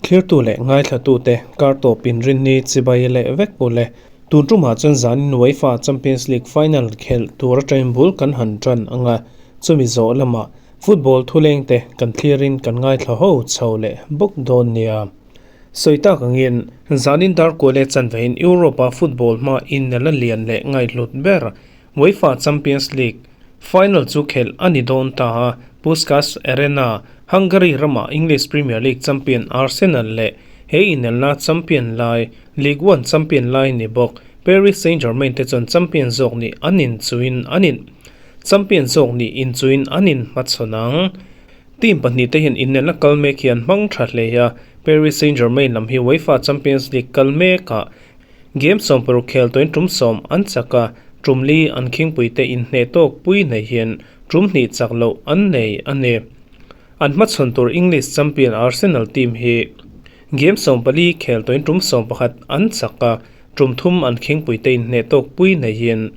Thlirtu leh ngaithlatute kar tawp inrinni chibai leh vek u le. Tun tumah chuan zanin UEFA Champions League final khelh tur atangin bul kan han tan ang a, chumi zawh lamah football thulengte kan thlirin kan ngaithla ho chho leh bawk dawn nia. Sawi tak angin zanin darkual leh chanvein Europe-a football hma innela lian leh ngaihhlut ber UEFA Champions League final chu khelh a ni dawn ta a, Puskas Arena, Hungary rama English Premier League champion Arsenal leh he inelna champion lai, Ligue 1 champion lai ni bawk Paris Saint-Germain te chuan champion zawk nih an inchuin an in champion zawk nih inchuin an inhmachhawn ang. Team pahnihte hian inelna kal mek hi an hmang tha hle a, Paris Saint-Germain lam hi UEFA Champions League kal mekah Game 60 khel tawhin tum sawm an chak a, tum li an khingpuite inhneh tawk pui nei hian tum hnih chak loh an nei a ni. An hmachhawn tur English champion Arsenal team hi game 14 khel tawhin tum 11 an chak a, tum thum an khingpuite inhneh tawk pui nei hian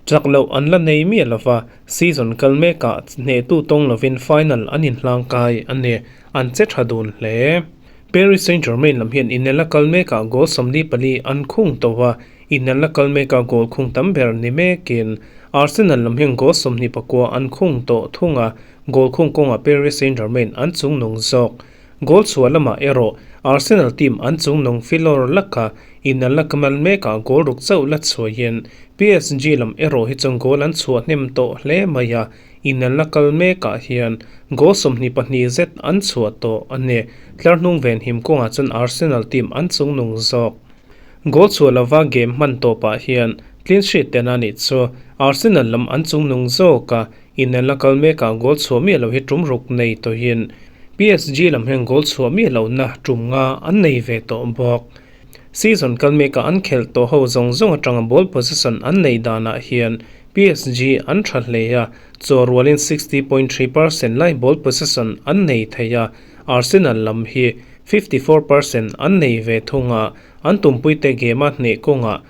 chak loh an la nei miah lova, season kal mekah hnehtu tawng lovin final an inhlangkai a ni, an che tha dun hle. Paris Saint-Germain lam hian inelna kal mekah goal 44 an khung tawh a, inelna kal mekah goal khung tam ber ni mekin Arsenal lam hian goal 29 an khung tawh thung a, goal khung kawngah Paris Saint-Germain an chungnung zawk. Goal chhuah lamah erawh Arsenal team an chungnung filawr laka inelna kamal mekah goal ruk chauh la chhuahin PSG lam erawh hi chuan goal an chhuah hnem tawh hle mai a, Inelna kal mekah hian goal 22 zet an chhuah tawh a ni. Tlar hnung venhim kawngah chuan Arsenal team an chungnung zawk. Goal chhuah lova game hman tawpah hian clean sheet ten a nih chu Arsenal lam an chungnung zawk a, inelna kal mekah goal chhuah miah loh hi tum ruk nei tawhin PSG lam hian goal chhuah miah lohna tum nga an nei ve tawh bawk. Season kal mekah an khelh tawh ho zawng zawng atanga ball possession an nei danah hian PSG an tha hle a, chaw rualin 60.3% lai ball possession an nei thei a, Arsenal lam hi 54% an nei ve thung a, an tumpuite game-a hneh kawngah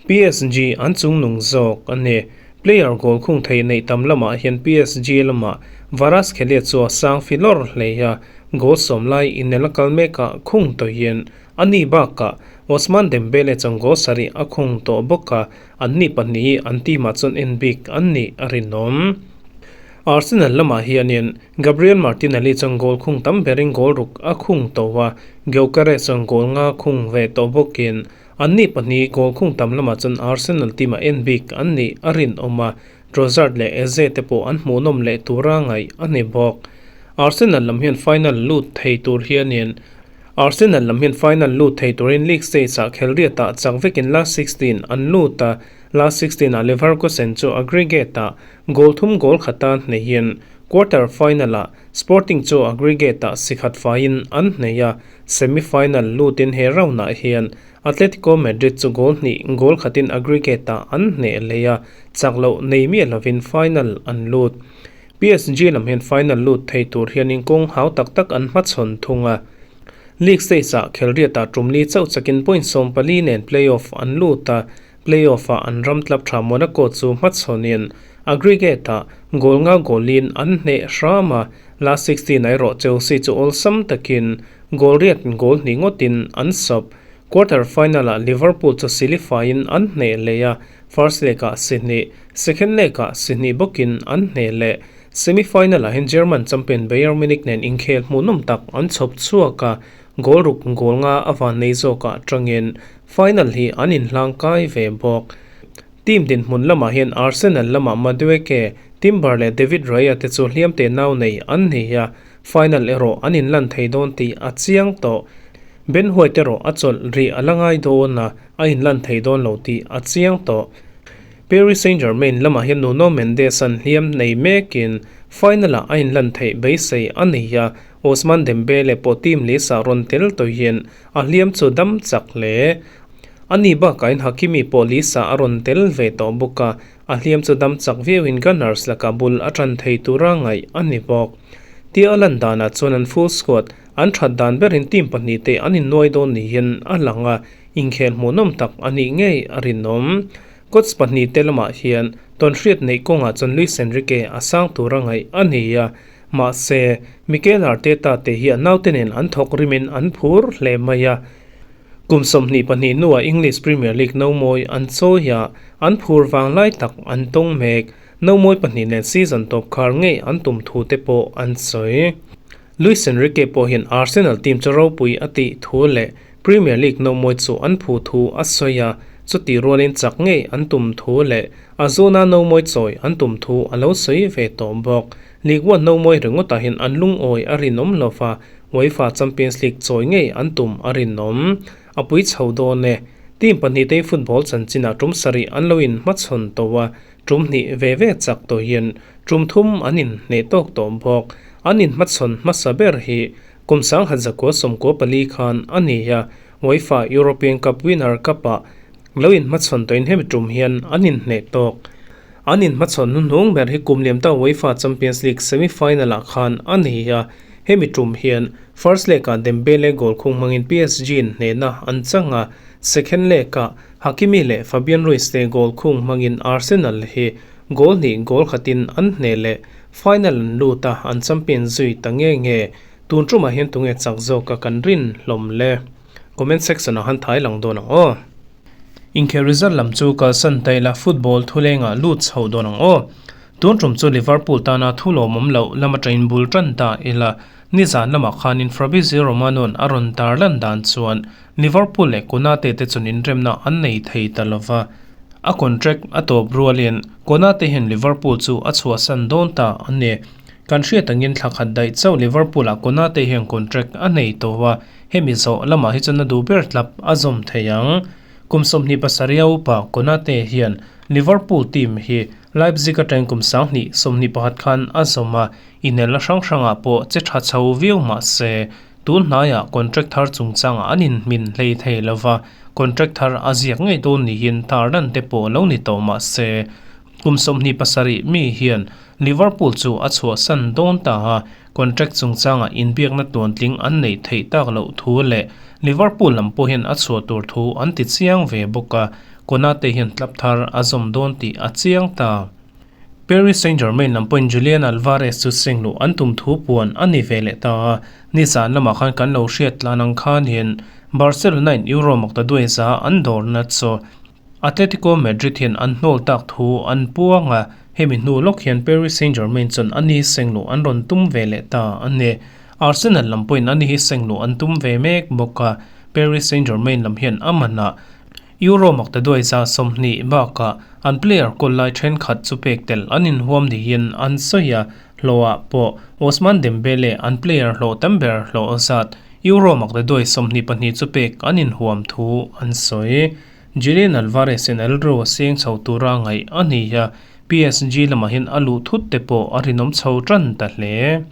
PSG an chungnung zawk a ni. Player goal khung thei neih tam lamah hian PSG lamah Kvaratskhelia chu a sang fi lawr hle a, goal sawm lai inelna kal mekah khung tawhin a ni bakah Ousmane Dembele chuan goal sarih a khung tawh bawk a, an ni pahnih hi an team ah chuan en bik an nih a rinawm. Arsenal lamah hianin Gabriel Martinelli chuan goal khung tam berin goal ruk a khung tawh a, Gyökeres chuan goal nga khung ve tawh bawkin an ni pahnih goal khung tam lamah chuan Arsenal team ah en bik an nih a rinawm a, Trossard leh Eze te pawh an hmuhnawm leh tura ngaih a ni bawk. Arsenal lam hian final lut thei tur hianin Arsenal lam hian final lut thei turin league stage ah khelriat ah chak vekin last 16 an lut a, last 16 ah Leverkusen chu aggregate ah goal thum goal khata hneihin quarter final ah Sporting chu aggregate ah si khat faiin an hnei a, semi final lutin he round ah hian Atletico Madrid chu goal hnih goal khatin aggregate ah an hneh leh a, chak loh nei miah lovin final an lut. PSG lam hian final lut thei tur hianin kawng hau tak tak an hmachhawn thung a. League stage ah khelriatah tum li chauh chakin point 14 nen play-off an lut a, play-off ah an ram club tha Monaco chu hmachhawnin aggregate ah goal nga goal-in an hneh hram a, last 16 ah erawh Chelsea chu awlsam takin goal riat goal hnih ngawtin an sawp. Quarter final ah Liverpool chu silifaiin an hneh leh a, First leg ah si hnih, second leg ah si hnih bawkin an hneh leh. Semi final ah hian German champion Bayern Munich nen inkhel hmuhnawm tak an chhawp chhuak a, goal ruk goal nga a van nei zawkah tangin final hi an inhlang kai ve bawk. Team dinhmun lamah hian Arsenal lamah Madueke, Timber leh David Raya te chu hliam te nau nei an ni a, final erawh an inlan thei dawn tih a chiang tawh. Ben White erawh a chawlh rih a la ngai dawn a, a inlan thei dawn lo tih a chiang tawh. Paris Saint-Germain lamah hian Nuno Mendes an hliam nei mekin final-ah a inlan theih beisei a ni a, Ousmane Dembele pawh team list-ah rawn tel tawhin a hliam chu dam chak hle. A ni bakahin Hakimi pawh list-ah a rawn tel ve tawh bawk a, a hliam chu dam chak viauin Gunners lakah bul a tan thei tura ngaih a ni bawk. Tia a lan danah chuan an full squad An that dan berin team pahnih te an innuai dawn niin a lang a, inkhel hmuhnawm tak a nih ngei a rinawm. Coach pahnih te lamah hian tawnhriat neih kawngah chuan Luis Enrique a sang tura ngaih a ni a, Mahse, Mikel Arteta te hi a naute nen an thawk rimin an phur hle mai a. Kum 22 hnuah English Premier League nomawi an chawi a, an phur vang lai tak an tawng mek. Nomawi pahnih nen season tawp khar ngei an tum thu te pawh an sawi. Luis Enrique pawh hian Arsenal team chu ropui a tih thu leh Premier League nomawi chu an phu thu a sawi a, chutih rualin chak ngei an tum thu leh a zuna nomawi chawi an tum thu a lo sawi ve tawh bawk. League One nomawi ringawtah hian an lungawi a rinawm lo va, UEFA Champions League chawi ngei an tum a rinawm. A pui chho dawn e. Team pahnihte football chanchinah tum sarih an lo inhmachhawn tawh a, tum hnih ve ve chak tawh hian tum thum an inhneh tawk tawh bawk. An inhmachhawn hmasa ber hi kum 1994 khan a ni a, UEFA European Cup Winner Cup-ah lo inhmachhawn tawhin hemi tum hian an inhneh tawk. An inhmachhawn hnuhnung ber hi kum liam ta UEFA Champions League semi-final-ah khan a ni a, hemi tum hian first leg-ah Dembele goal khung hmangin PSG-in hnehna an chang a, second leg-ah Hakimi leh Fabian Ruiz te goal khung hmangin Arsenal hi goal hnih goal khatin an hneh leh final an lut a, an champion zui ta nge nge. Tun tumah hian tunge chak zawka kan rin hlawm le? Comment section-ah han thai lang dawn ang aw. Inkhel result lam chu kalsan ta ila football thulengah lut chho dawn ang aw. Tun tum chu Liverpool tana thu lawmawm loh lam atangin bul tan ta ila nizan lamah khanin Fabrizio Romano-a'n a rawn tar lan dan chuan Liverpool leh Konate te chuan inremna an nei thei ta lova. A contract a tawp rualin Konate hian Liverpool chu a chhuahsan dawn ta a ni. Kan hriat angin thla khat daih chauh Liverpool-ah Konate hian contract a nei tawh a, hemi zawh lamah hi chuan a duh ber tlap a zawm thei ang. Kum 27 a upa Konate hian Liverpool team hi Leipzig atangin kum 2021 khan a zawm a, inelna hrang hrangah pawh che tha chho viau mah se, tun hnaiah contract thar chungchangah an inhmin hlei thei lova, contract thar a ziak ngei dawn niin tarlan te pawh lo ni tawh mah se, kum 27 mi hian Liverpool chu a chhuahsan dawn ta a, contract chungchangah inbiakna tuantling an neih theih tak loh thu leh Liverpool lam pawh hian a chhuah tur thu an ti chiang ve bawk a, Konate hian club thar a zawm dawn tih a chiang ta. Paris Saint-Germain lam pawhin Julian Alvarez chu seng luh an tum thu puan a ni ve leh ta a, nizan lamah khan kan lo hriat tlan ang khanin Barcelona-in Euro maktaduai za an dawrna chu Atletico Madrid hian an hnawl tak thu an puang a, hemi hnu lawk hian Paris Saint-Germain chuan a ni seng luh an rawn tum ve leh ta a ni. Arsenal lam pawhin a ni hi seng luh an tum ve mek bawk a, Paris Saint-Germain lam hian a manah Euro maktaduai za 20 bakah an player kawl lai thenkhat chu pek tel an inhuam niin an sawi a, hlawhah pawh Ousmane Dembele an player hlawh tam ber hlawh zat Euro maktaduai 22 chu pek an inhuam thu an sawi. Julian Alvarez in rilru a seng chho tura ngaih a ni a, PSG lamah hian a luh thut te pawh a rinawm chho tan ta hle.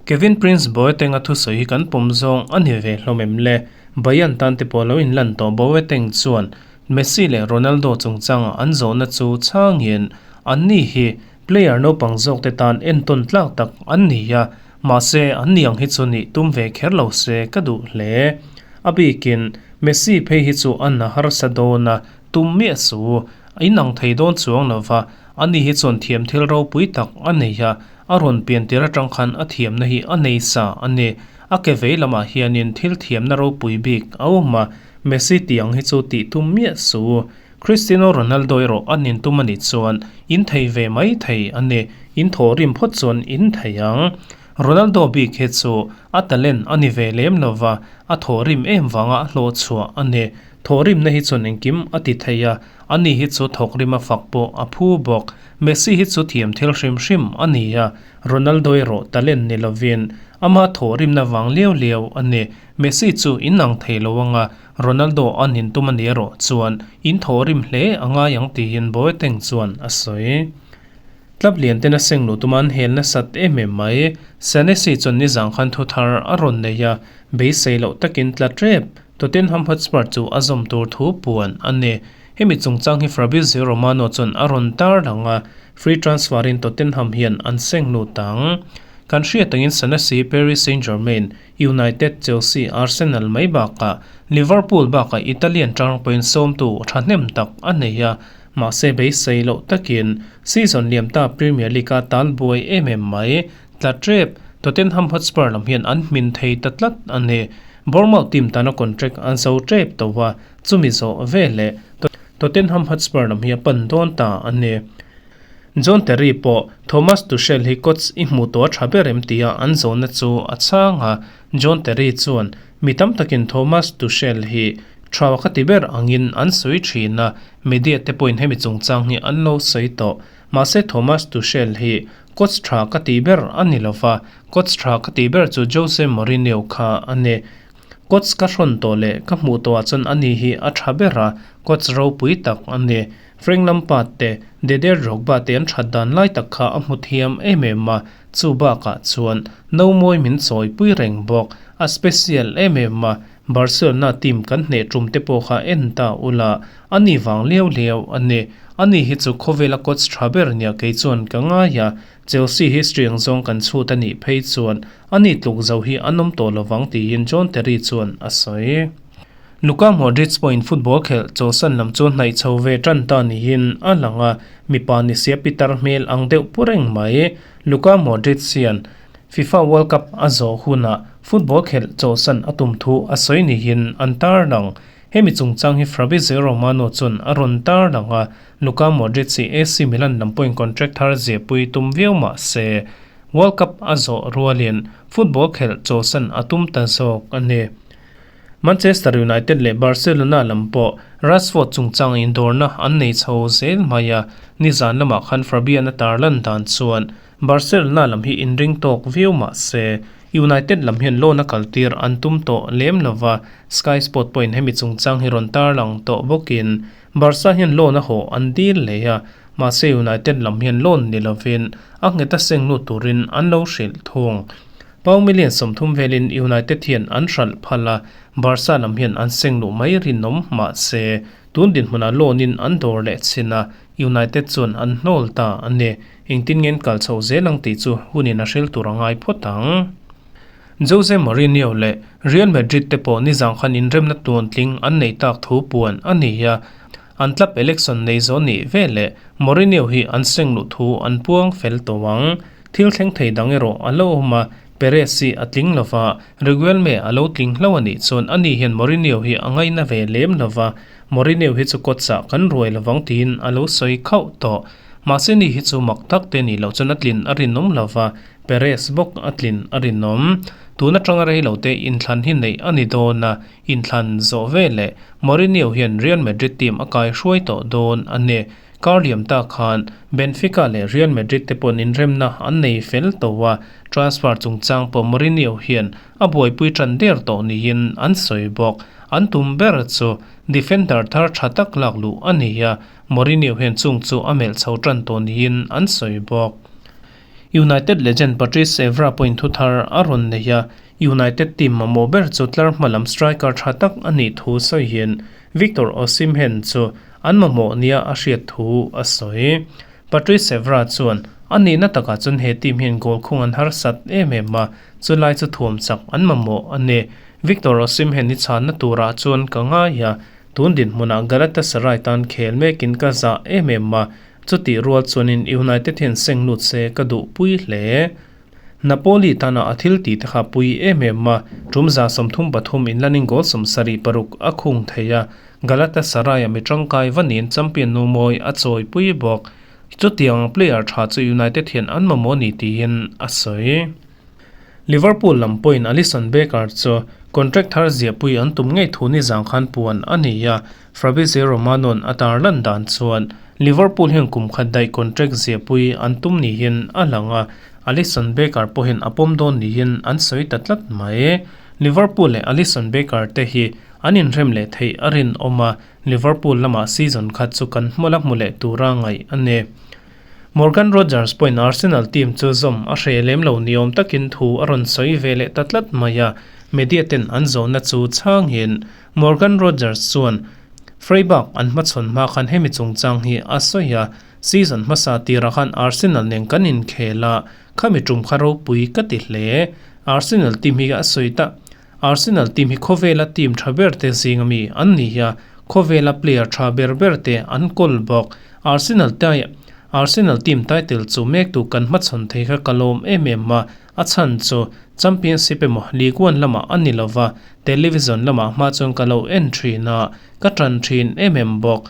Kevin Prince Boateng a thusawi hi kan pawm zawng a ni ve hlawm em le? Bayern tan te pawh lo inlan tawh Boateng chuan Messi leh Ronaldo chungchanga an zawhna chu chhangin an ni hi player naupang zawk te tan entawn tlak tak an ni a, mahse an ni ang hi chu nih tum ve kher lo se ka duh hle. A bikin Messi phei hi chu an harsa dawn a, tum miah su. A inang thei dawn chuang lo va, ani hi chuan thiam thil ropui tak a nei a, a rawn pian tir atang khan a thiamna hi a nei sa a ni. A ke vei lamah hianin thil thiamna ropui bik a awm a, Messi tih ang hi chu tih tum miah su. Cristiano Ronaldo erawh an intum a nih chuan in thei ve mai thei a ni, in thaw rim phawt chuan in thei ang. Ronaldo bik hi chu a talent a ni ve lem lo va, a thaw rim em vanga a hlawh chhuah a ni. Thaw rimna hi chuan engkim a ti thei a, ani hi chu thawk rim a fak pawh a phu bawk. Messi hi chu thiam thil hrim hrim a ni a, Ronaldo erawh talent ni lovin ama thaw rimna vang liau liau a ni. Messi chu inang thei lo anga Ronaldo an intum a ni erawh chuan in thaw rim hle a ngai ang tiin Boateng chuan a sawi. Club lian ten a seng luh tuma an hel nasat em em mai. Senesi chuan nizang khan thu thar a rawn nei a, beisei loh takin tla tep. Tottenham Hotspur chu a zawm tur thu puan a ni. Hemi chungchang hi Fabrizio Romano chuan a rawn tar lang a, free transfer in Tottenham hian an seng lut ang. Kan hriat angin Senesi Paris Saint-Germain, United, Chelsea, Arsenal mai bakah Liverpool bakah Italian tang pawhin sawmtu thahnem tak a nei a, mahse beisei loh takin season liam ta Premier League-a tal buai em em mai. tla tep. Tottenham Hotspur lam hian an hmin thei ta tlat a ni. Bournemouth team tana contract a zo tep tawh a, chumi zawh veleh Tottenham Hotspur lam hi a pan dawn ta a ni. John Terry pawh Thomas Tuchel hi coach i hmuh tawh a tha ber em tia an zawhna chu a chhang a, John Terry chuan, Mi tam takin Thomas Tuchel hi tha ka ti ber angin an sawi thin a, media te pawhin hemi chungchang hi an lo sawi tawh. Mahse Thomas Tuchel hi coach tha ka ti ber a ni lova, coach tha ka ti ber chu Jose Mourinho kha a ni. Coach ka hrawn tawh leh ka hmuh tawhah chuan ani hi a tha ber a, coach ropui tak a ni. Frank Lampard te, Didier Drogba te an that dan lai tak kha a hmu thiam em em a, chu bakah chuan no mawi min chawipui reng bawk. A special em em a, Barcelona team kan hneh tum te pawh kha en ta ula, ani vang liau liau a ni. Ani hi chu khawvela coach tha ber nia kei chuan ka ngai a, Chelsea history ang zawng kan chhut a nih phei chuan ani tluk zo hi an awm tawh lovang tiin John Terry chuan a sawi. Luka Modric pawhin football khelh chawlhsan lam chu hnaih chho ve tan ta niin a lang a, mipa ni sia pitar hmel ang deuh pu reng mai. Luka Modric hian FIFA World Cup a zawh hunah football khelh chawlhsan a tum thu a sawi niin an tarlang. Hemi chungchang hi Fabrizio Romano chuan a rawn tarlang a, Luka Modric hi AC Milan lam pawhin contract thar ziahpui tum viau mah se, World Cup a zawh rualin football khelh chawlhsan a tum ta zawk a ni. Manchester United leh Barcelona lam pawh Rashford chungchang indawrna an nei chho zel mai a, nizan lamah khan Fabian a tarlan dan chuan Barcelona lam hi inring tawk viau mah se, United lam hian loan a kaltir an tum tawh lem lova, Sky Sport pawhin hemi chungchang hi rawn tarlang tawh bawkin Barca hian loan a haw an dil leh a, mahse United lam hian loan ni lovin a nghet a seng lut turin an lo hrilh thung. Pau million 30 velin United hian an hralh phal a, Barca lam hian an seng luh mai rinawm mahse tun dinhmunah loan in an dawr leh chin a, United chuan an hnawl ta a ni. Engtin nge an kal chhoh zel ang tih chu hunin a hril tur a ngai phawt ang. Jose Mourinho leh Real Madrid te pawh nizang khan inremna tluantling an neih tak thu puan a ni a, an club election nei zawh nih veleh Mourinho hi an seng luh thu an puang fel tawh ang. Thil thleng thei dang erawh a lo awm a, Perez hi a tling lo va, Reguilme a lo tling hlo a nih chuan ani hian Mourinho hi a ngaina ve lem lo va, Mourinho hi chu kawtchah kan ruai lo vang tiin a lo sawi khauh tawh. Mahse ni hi chu mak tak te nih loh chuan a tlin a rinawm lo va, Perez bawk a tlin a rinawm. Tun atanga rei lo te inthlan hi neih a ni dawn a, inthlan zawh veleh Mourinho hian Real Madrid team a kaihruai tawh dawn a ni. Kar liam ta khan Benfica leh Real Madrid te pawn inremna an nei fel tawh a, transfer chungchang pawh Mourinho hian a buaipui tan der tawh niin an sawi bawk. An tum ber chu defender thar tha tak lak luh a ni a, Mourinho hian chung chu a melh chho tan tawh niin an sawi bawk. United legend Patrice Evra pawhin thu thar a rawn nei a, United team mamawh ber chu tlar hma lam striker tha tak a nih thu sawiin Victor Osimhen chu an mamawh nia a hriat thu a sawi. Patrice Evra chuan, A nihna takah chuan he team hian goal khung an harsat em em a, chulai chu thuam chak an mamawh a ni. Victor Osimhen hi chhanna turah chuan ka ngai a, tun dinhmunah Galatasaray tan khel mekin ka zah em em a, chutih rual chuanin United hian seng lut se ka duhpui hle. Napoli tana a thil tih te kha pui em em a, tum 33 inlanin goal 76 a khung thei a, Galatasaray-a mi tangkai vanin champion nu mawi a chawipui bawk. Chutiang player tha chu United hian an mamawh ni tiin a sawi. Liverpool lam pawhin Alisson Becker chu contract thar ziahpui an tum ngei thu nizang khan puan a ni a, Fabrizio Romano-a'n a tarlan dan chuan Liverpool hian kum khat daih contract ziahpui an tum niin a lang a, Alisson Becker pawhin a pawm dawn niin an sawi ta tlat mai. Liverpool leh Alisson Becker te hi an inrem leh theih a rinawm a, Liverpool lamah season khat chu kan hmawlh a hmu leh tura ngaih a ni. Morgan Rogers pawhin Arsenal team chu zawm a hre lem lo ni awm takin thu a rawn sawi ve leh ta tlat mai a, media ten an zawhna chu chhangin Morgan Rogers chuan Freiburg an hmachhawn hma khan hemi chungchang hi a sawi a, Season hmasa tirah khan Arsenal nen kan inkhel a, khami tum kha ropui ka ti hle. Arsenal team hi a sawi ta. Arsenal team hi khawvela team tha ber te zing ami an ni a, khawvela player tha ber ber te an kawl bawk. Arsenal te. Arsenal team title chu mek tu kan hmachhawn thei kha ka lawm em em a, a chhan chu Championship emaw League One lamah a ni lova, television lamah hma chuan ka lo en thin a, ka tan thin em em bawk.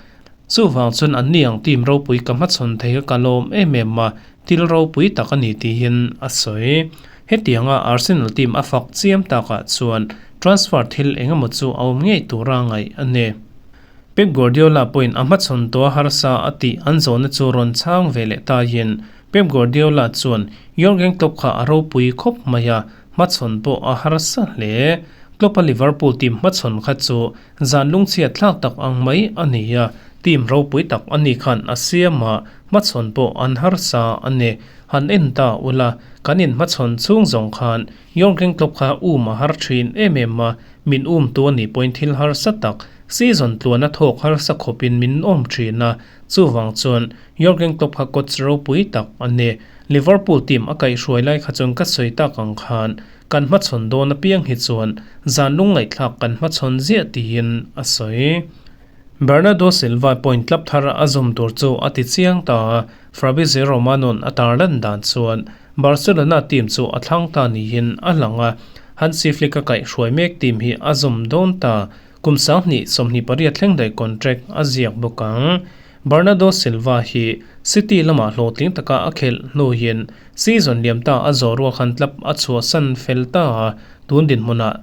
Chuvang chuan anni ang team ropui ka hmachhawn thei kha ka lawm em em a, thil ropui tak a ni tiin a sawi. Hetianga Arsenal team a fak chiam takah chuan transfer thil engemaw chu a awm ngei tura ngaih a ni. Pep Guardiola pawhin a hmachhawn tawh a harsa a tih an zawhna chu rawn chhang ve leh taiin Pep Guardiola chuan Jurgen Klopp kha a ropui khawp mai a, hmachhawn pawh a harsa hle. Klopp-a Liverpool team hmachhawn kha chu zan lungchhiat thlak tak ang mai a ni a, team ropui tak a ni khan a siam a, hmachhawn pawh an harsa a ni. Han en ta ula, kan inhmachhawn chhung zawng khan Jurgen Klopp kha um a har thin em em a, Min umtu a nih pawhin thil harsa tak, season tluana thawk harsa khawpin min awm thin a, chuvang chuan Jurgen Klopp kha coach ropui tak a ni. Liverpool team a kaihhruai lai kha chuan ka sawi tak ang khan kan hmachhawn dawn apiang hi chuan zan lungngaihthlak kan hmachhawn ziah tiin a sawi. Bernardo Silva point tlap thar a zawm tur chu a ti chiang ta a, Fabrizio Romano-a'n a tarlan dan chuan Barcelona team chu a thlang ta niin a lang a, Hansi Flick-a kaihhruai mek team hi a zawm dawn ta. Kum 2028 thleng daih contract a ziak bawk ang. Bernardo Silva hi City lamah hlawhtling taka a khelh hnuin season liam ta a zawh rual khan club a chhuahsan fel ta a, tun dinhmunah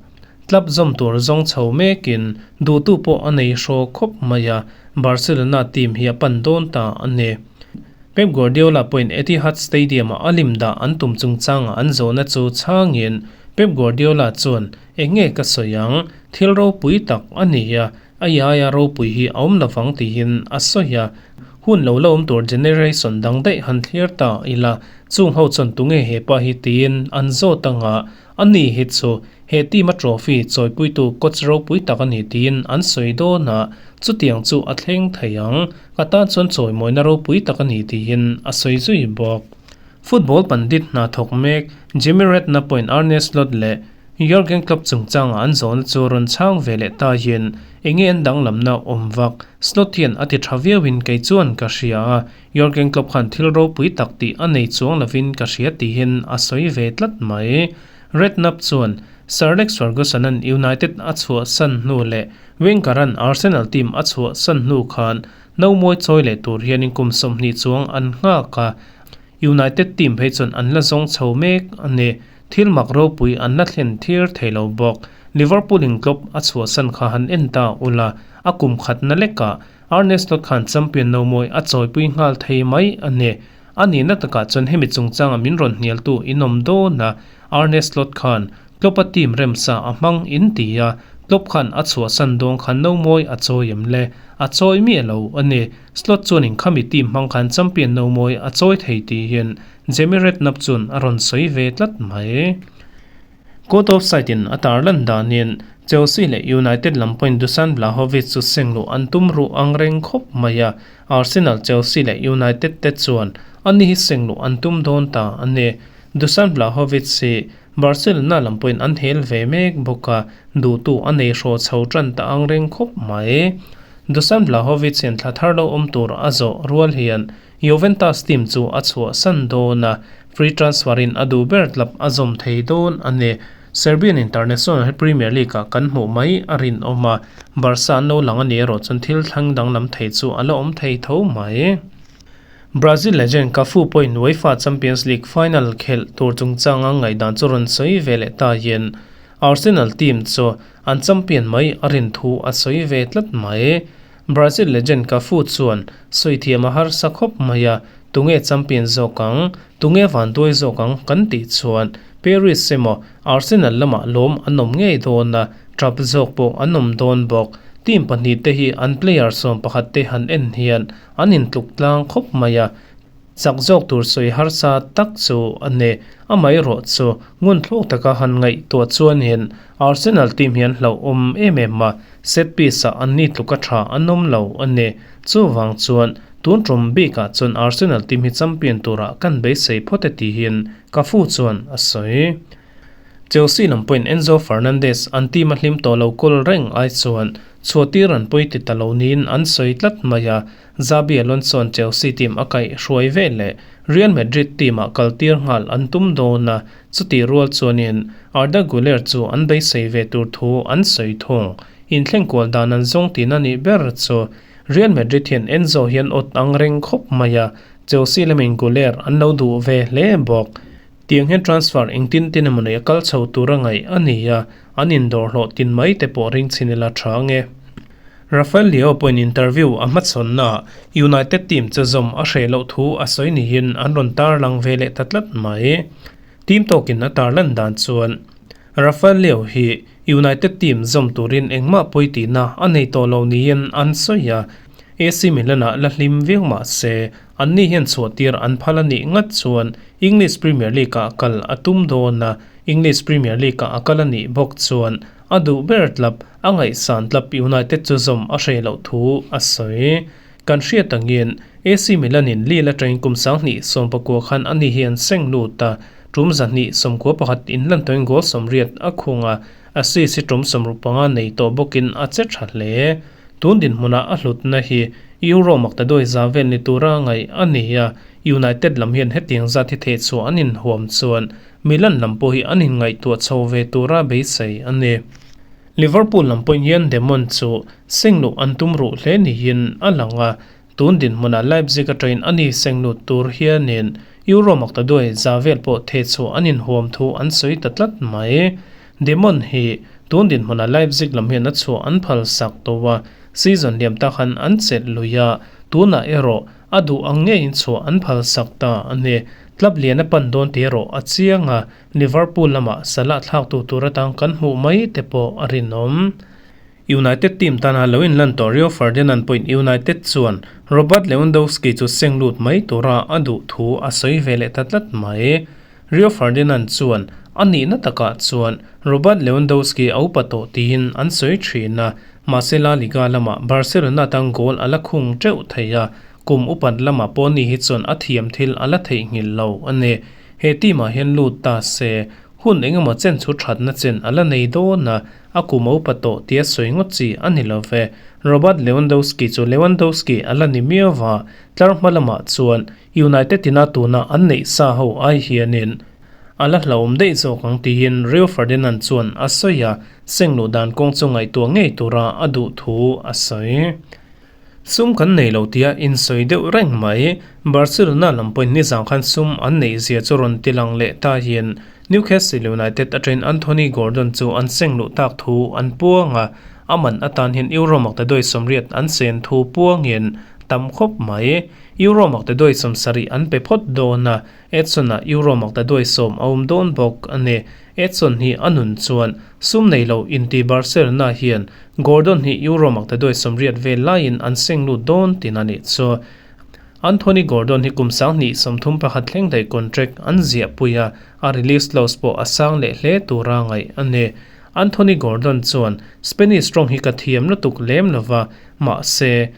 Club zawm tur zawng chho mekin duhtu pawh a nei hraw khawp mai a, Barcelona team hi a pan dawn ta a ni. Pep Guardiola pawhin Etihad Stadium-a a lim dah an tum chungchanga an zawhna chu chhangin Pep Guardiola chuan, Eng nge ka sawi ang? Thil ropui tak a ni a, a iaia ropui hi a awm lovang tiin a sawi a. Hun lo la awm tur generation dang daih han thlir ta ila, chung ho chuan tunge he pa hi tiin an zawt anga, A ni hi chu he team a trophy chawipuitu coach ropui tak a ni tiin an sawi dawn a, chutiang chu a thleng thei ang. Ka tan chuan chawimawina ropui tak a ni tiin a sawi zui bawk. Football pandit hna thawk mek Jamie Redknapp pawhin Arne Slot leh Jurgen Klopp chungchanga an zawhna chu rawn chhang ve leh tahin enge an danglamna awm vak. Slot hian a ti tha viauin kei chuan ka hria a, Jurgen Klopp khan thil ropui tak tih a nei chuang lovin ka hria tihin a sawi ve tlat mai. Redknapp chuan Sir Alex Ferguson-a'n United a chhuahsan hnu leh Wenger-a'n Arsenal team a chhuahsan hnu khan nomawi chawi leh tur hianin kum 20 chuang an nghak a, United team phei chuan an la zawng chho mek a ni. Thil mak ropui an la thlen thir thei lo bawk. Liverpool-in Klopp a chhuahsan kha han en ta ula, a kum khatna lekah Arne Slot khan champion nomawi a chawipui nghal thei mai a ni. A nihna takah chuan hemi chungchanga min rawn hnialtu in awm dawn a, Arne Slot khan Klopp-a team remsa a hmang in ti a, Klopp khan a chhuahsan dawn khan nomawi a chawi em le? A chawi miah lo a ni. Slot chuanin khami team hmang khan champion nomawi a chawi thei tiin Jamie Redknapp chuan a rawn sawi ve tlat mai. Court of Side in a tarlan danin Chelsea leh United lam pawhin Dusan Vlahovic chu seng luh an tum ruh ang reng khawp mai a, Arsenal, Chelsea leh United te chuan ani hi seng luh an tum dawn ta a ni. Dusan Vlahovic hi Barcelona lam pawhin an hel ve mek bawk a, duhtu a nei hraw chho tan ta ang reng khawp mai. Dusan Vlahovic hian thla thar lo awm tur a zawh rual hian Juventus team chu a chhuahsan dawn a, free transfer in a duh ber tlap a zawm thei dawn a ni. Serbian international hi Premier League ah kan hmuh mai a rinawm a, Barca an lo lang a ni erawh chuan thil thleng danglam thei chu a la awm thei tho mai. Brazil legend Cafu pawhin UEFA Champions League final khelh tur chungchanga ngaihdan chu rawn sawi ve leh ta hian Arsenal team chu an champion mai a rin thu a sawi ve tlat mai. Brazil legend Cafu chuan sawithiam a harsa khawp mai a, tunge champion zawk ang, tunge vanduai zawk ang kan tih chuan Paris emaw Arsenal lamah lawm an awm ngei dawn a, tap zawk pawh an awm dawn bawk. Team pahnih te hi an player 11 te han en hian an intluk tlang khawp mai a, Chak zawk tur sawi harsa tak chu a ni. Amaherawh chu ngun thluk taka han ngaihtuah chuanin Arsenal team hian hlauhawm em em a, set piece ah an ni tluka tha an awm lo a ni. Chuvang chuan tun tum bikah chuan Arsenal team hi champion turah kan beisei phawt e tihin Cafu chuan a sawi. Chelsea lam pawhin Enzo Fernandez an team a hlim tawh lo kawl reng ai chuan Chhuahtir an pawi ti ta lo niin an sawi tlat mai a, Xabi Alonso-a'n Chelsea team a kaih hruai ve leh Real Madrid team-ah kaltir nghal an tum dawn a, chutih rual chuanin Arda Guler chu an beisei ve tur thu an sawi thung. Inthleng kual dan an zawng tihna nih ber chu Real Madrid hian Enzo hian awt ang reng khawp mai a, Chelsea lamin Guler an lo duh ve hle bawk. Tiang hian transfer engtin tin emaw nei a kal chho tur a ngaih a ni a, an indawr hlawh tin mai te pawh ring chhin ila tha nge. Rafael Leao pawhin interview a hmachhawnnaah United team chu zawm a hreh loh thu a sawi niin an rawn tarlang ve leh ta tlat mai. Team tawkin a tarlan dan chuan Rafael Leao hi United team zawm turin engmah pawi tihna a nei tawh lo niin an sawi a, AC Milan-ah la hlim viau mah se Anni hian chhuahtir an phal a nih ngat chuan English Premier League-ah kal a tum dawn a, English Premier League-ah a kal a nih bawk chuan a duh ber tlap, a ngaihsan tlap United chu zawm a hreh loh thu a sawi. Kan hriat angin AC Milan-in Lille atangin kum 2019 khan ani hi an seng lut a, tum 291 inlan tawhin goal 80 a khung a, assist hi tum 65 nei tawh bawkin a che tha hle. Tun dinhmunah a hlutna hi Euro maktaduai za vel ni tura ngaih a ni a, United lam hian hetiang zat hi thehchhuah an inhuam chuan Milan lam pawh hi an inngaihtuah chho ve tura beisei a ni. Liverpool lam pawhin hian Demon chu sengluh an tum ruh hle niin a lang a, tun dinhmunah Leipzig atangin a ni senglut tur hianin Euro maktaduai za vel pawh thehchhuah an inhuam thu an sawi ta tlat mai. Demon hi tun dinhmunah Leipzig lam hian a chhuah an phal sak tawh a, Season liam tak han an chelh lui a, tunah erawh a duh ang ngeiin chhuah an phal sak ta a ni. Club lian a pan dawn tih erawh a chiang a, Liverpool lamah Salah thlaktu tur atang kan hmuh mai te pawh a rinawm. United team tana lo inlan tawh Rio Ferdinand pawhin United chuan Robert Lewandowski chu seng lut mai tura a duh thu a sawi ve leh ta tlat mai. Rio Ferdinand chuan a nihna takah chuan Robert Lewandowski a upa tawh tiin an sawi thin a, Mahse La Liga lamah Barcelona tan goal a la khung teuh thei a, kum upat lamah pawh ni hi chuan a thiam thil a la theihnghilh lo a ni. He team ah hian lut ta se, hun engemaw chen chu thatna chen a la nei dawn a, a kum a upa tawh tia sawi ngawt chi a ni lo ve. Robert Lewandowski chu Lewandowski a la ni miau va, tlar hma lamah chuan United ina tuna an neih sa ho ai hianin A la hlauhawm daih zawk ang tiin Rio Ferdinand chuan a sawi a, seng luh dan kawng chu ngaihtuah ngei tura a duh thu a sawi. Sum kan nei lo tia insawi deuh reng mai. Barcelona lam pawhin nizang khan sum an neih zia chu rawn ti lang leh ta hian Newcastle United atangin Anthony Gordon chu an seng luh tak thu an puang a, a man atan hian Euro maktaduai 80 an sen thu puangin tam khawp mai. Euro maktaduai 70 an pe phawt dawn a, Edson-a Euro maktaduai 10 a awm dawn bawk a ni. Edson hi a nun chuan sum nei lo inti Barcelona hian Gordon hi Euro maktaduai 80 vel laiin an seng lut dawn tin a nih chu. Anthony Gordon hi kum 2031 thleng daih contract an ziahpui a, a release clause pawh a sang leh hle tura ngaih a ni. Anthony Gordon chuan, Spanish tawng hi ka thiam lutuk lem lova, mahse,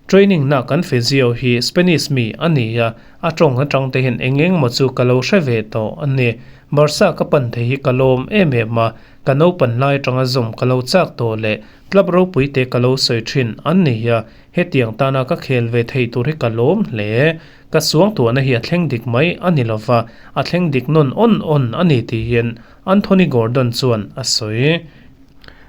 training na kan physio hi Spanish mi a ni a, A tawng atang te hian eng eng maw chu ka lo hre ve tawh a ni. Barca ka pan thei hi ka lawm em em a, ka naupan lai atanga zawm ka lo chak tawh leh club ropui te ka lo sawi thin an ni a, hetiang tana ka khel ve thei tur hi ka lawm hle. Ka suangtuahna hi a thleng dik mai a ni lova, a thleng dik nawn awn awn a ni tiin Anthony Gordon chuan a sawi.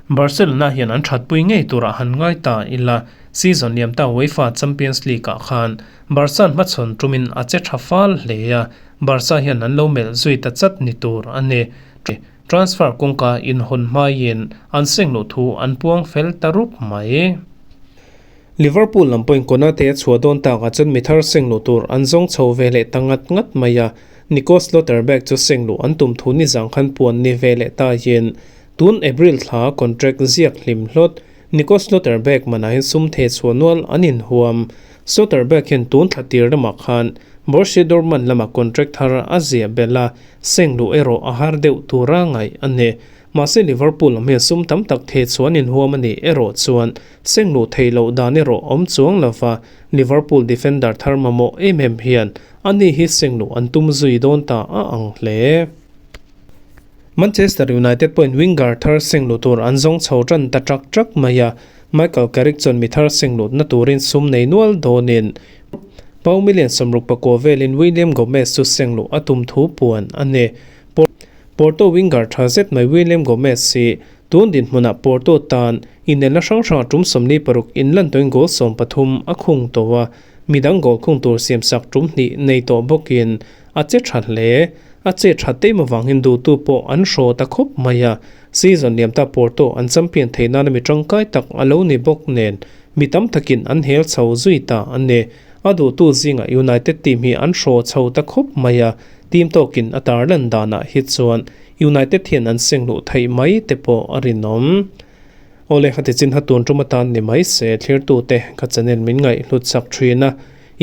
Barcelona hian an thatpui ngei turah han ngai ta ila, season liam ta UEFA Champions League-ah khan Barca hmachhawn tumin a che tha fal hle a, Barca hian an lo melh zui ta chat ni tur a ni. Transfer kawngka inhawn hmaiin an seng loh thu an puang fel ta rup mai. Liverpool lam pawhin Konate a chhuah dawn takah chuan mi thar seng luh tur an zawng chho ve leh ta ngat ngat mai a, Nico Schlotterbeck chu seng luh an tum thu nizang khan puan ni ve leh ta hian tun April thla contract ziak hlim hlawt Nico Schlotterbeck manah hian sum theh chhuah nual an inhuam. Schlotterbeck hian tun thla tir lamah khan Borussia Dortmund lamah contract thar a ziah belh a, seng luh erawh a har deuh tura ngaih a ni. Mahse Liverpool lam hian sum tam tak theh chhuah an inhuam a nih erawh chuan seng luh theih loh dan erawh awm chuang lova Liverpool defender thar mamawh em em hian ani hi seng luh an tum zui dawn ta a ang hle. Manchester United pawhin winger thar seng luh tur an zawng chho tan ta trak trak mai a. Michael Carrick chuan mi thar seng lutna turin sum nei nual dawnin Pau million 69 velin William Gomez chu seng luh a tum thu puan a ni. Porto winger tha zet mai William Gomez hi tun dinhmunah Porto tan inelna hrang hrangah tum 46 inlan tawhin goal 13 a khung tawh a, midang goal khung tur siamsak tum hnih nei tawh bawkin a che tha hle. A che tha teim avangin duhtu pawh an hraw ta khawp mai a, season liam ta Porto an champion theih nana mi tangkai tak a lo ni bawk nen mi tam takin an hel chho zui ta a ni. A duhtu zingah United team hi an hraw chho ta khawp mai a, team tawkin a tarlan danah hi chuan United hian an seng luh theih mai te pawh a rinawm. Awle khati chin ha tun tum atan ni mai se thlirtute ka channel min ngaih hlut chak thin a,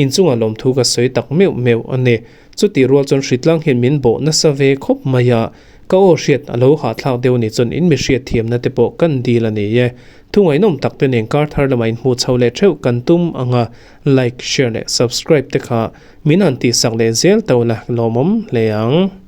inchungah lawmthu ka sawi tak meuh meuh a ni. Chutih rual chuan hritlang hian min bawh nasa ve khawp mai a, ka aw hriat a lo hahthlak deuh a nih chuan in mi hriat thiamna te pawh kan dil a ni e. Thu ngaihnawm tak te nen kar thar lamah inhmuh chho leh theuh kan tum ang a, like, share leh subscribe te kha min han tihsak leh zel to la lawmawm hle ang.